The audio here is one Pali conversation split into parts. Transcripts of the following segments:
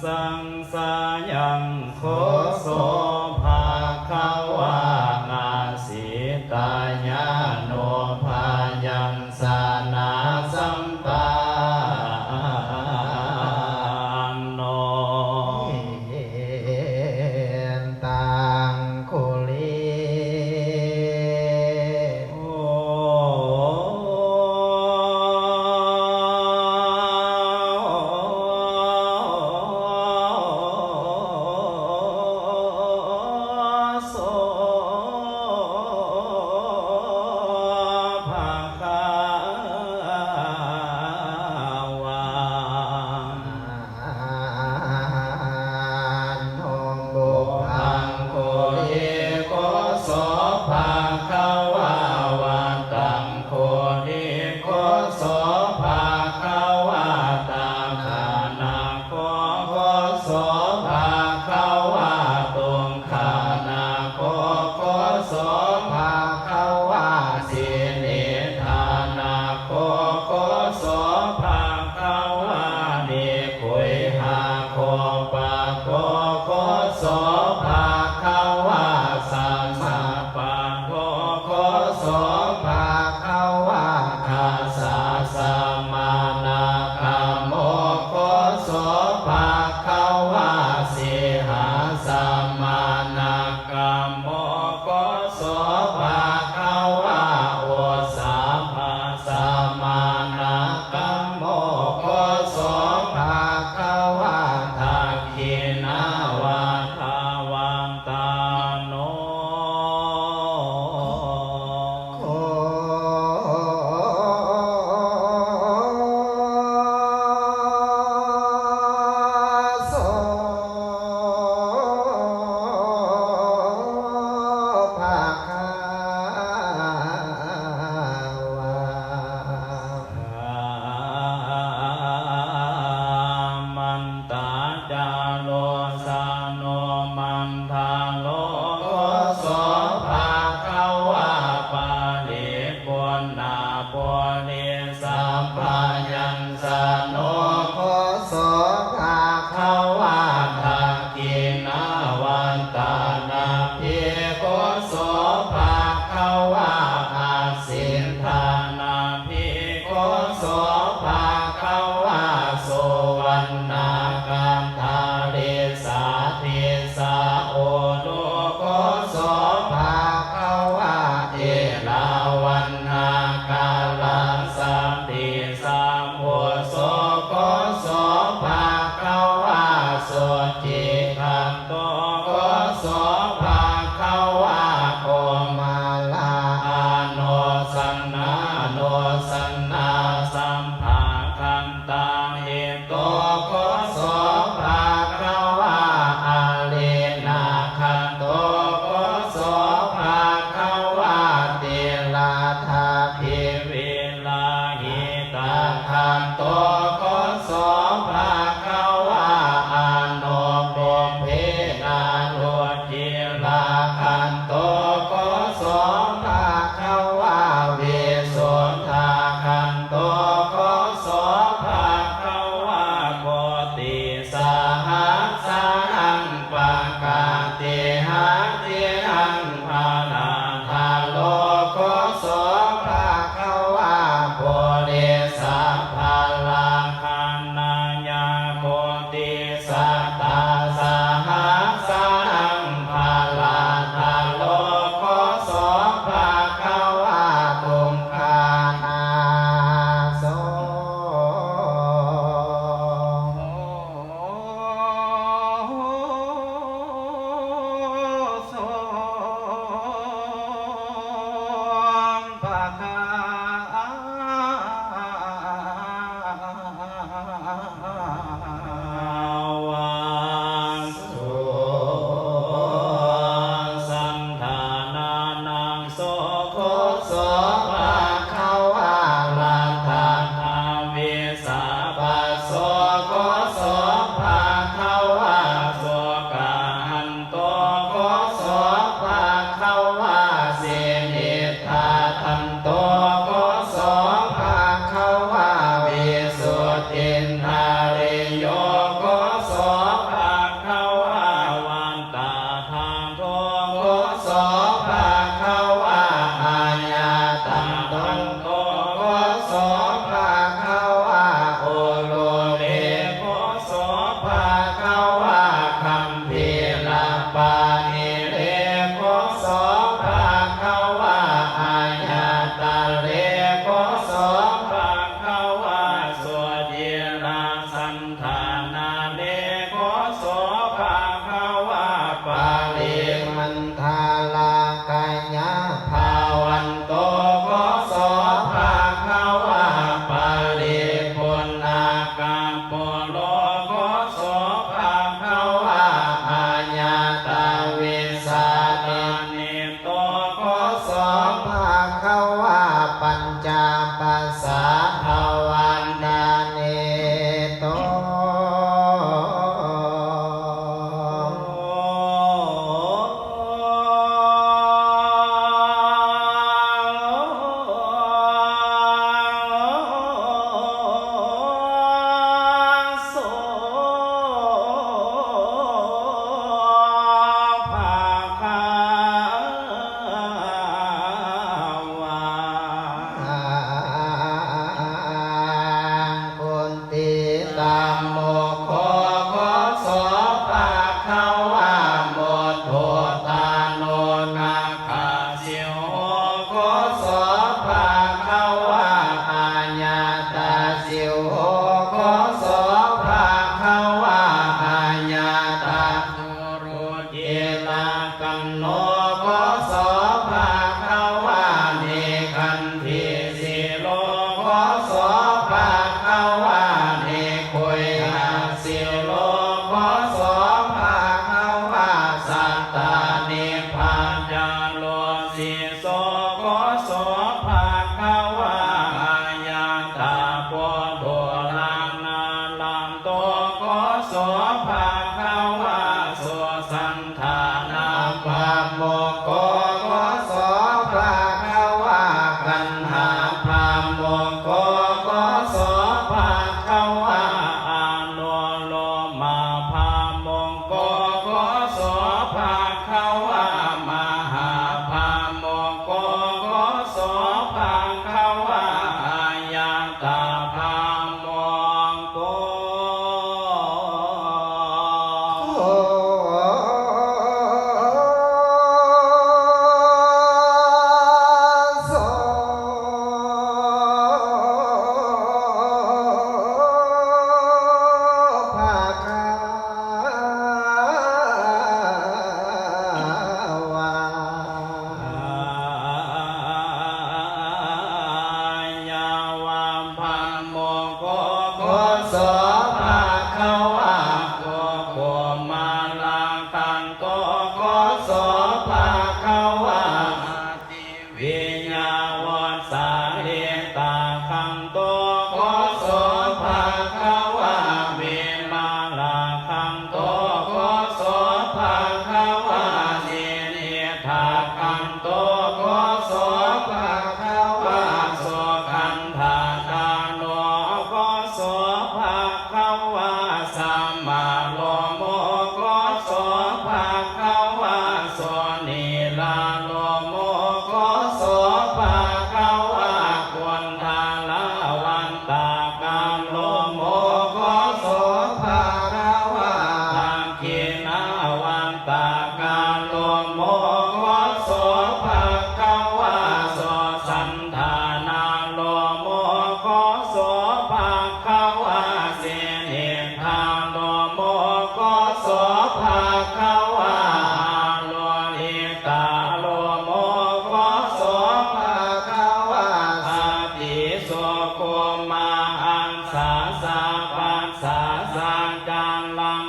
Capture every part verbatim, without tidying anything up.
saṃsāyaṃ kho so bhagavā nāsītyānubhayamsanāsampanno. Taṃ kulī. Anubuddhaṃ kulī kho so bhagavā, vataṃ kulī kho so bhagavā, taṃ kulī kho so bhagavā, taṃ kulī kho so bhagavā, tuṅganakkho kho so bhagavā, sirīdhanakkho kho so bhagavā, ni guyhako pako kho so bhagavā, sallapanno kho so bhagavā, dasasamaṇakkhammo kho so bhagavā, sihāsamaṇakkhammo kho so bhagavā, ussapasamaṇakkhammo kho so bhagavā, dakkhiṇā vata vandāno. Kho so bhagavā. Āmantā ca losano mandalo kho so bhagavā, paripuṇṇabodhi sabbaya ssano kho so bhagavā, dakkhiṇā vata nābhi kho so bhagavā, acchikantabhi kho so bhagavā, suvaṇṇakkhandhari sadisā uru kho so bhagavā, erāvaṇṇakārassa disā ujjā kho so bhagavā, sucikanto kho so bhagavā, komalānosanānosannasambhāgaṃ tahito kho so bhagavā, arīnāganto kho so bhagavā, tiratthābhivirahitāganto kho so bhagavā, anupo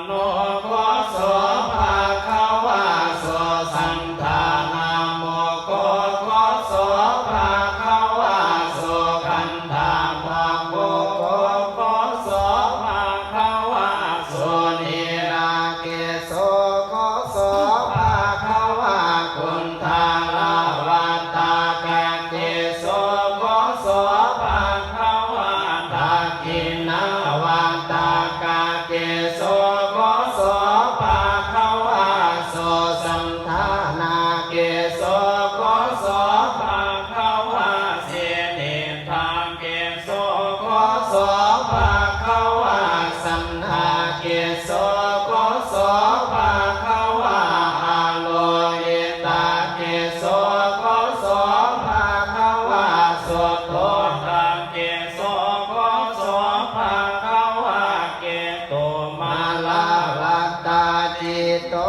no ghoso bhagavā, so chandamāggo ghoso bhagavā, so gandhabbāggo ghoso bhagavā, so nīlakeso ghoso bhagavā, kuṇḍalavattakākeso ghoso bhagavā, dakkhiṇavattakākeso ghoso bhagavā, so chandamāggo ghoso bhagavā, siriddhakeso ghoso bhagavā, jaṇhākeso ghoso bhagavā, arohitakkeso ghoso bhagavā, suddhodākeso ghoso bhagavā, ketumālavattajito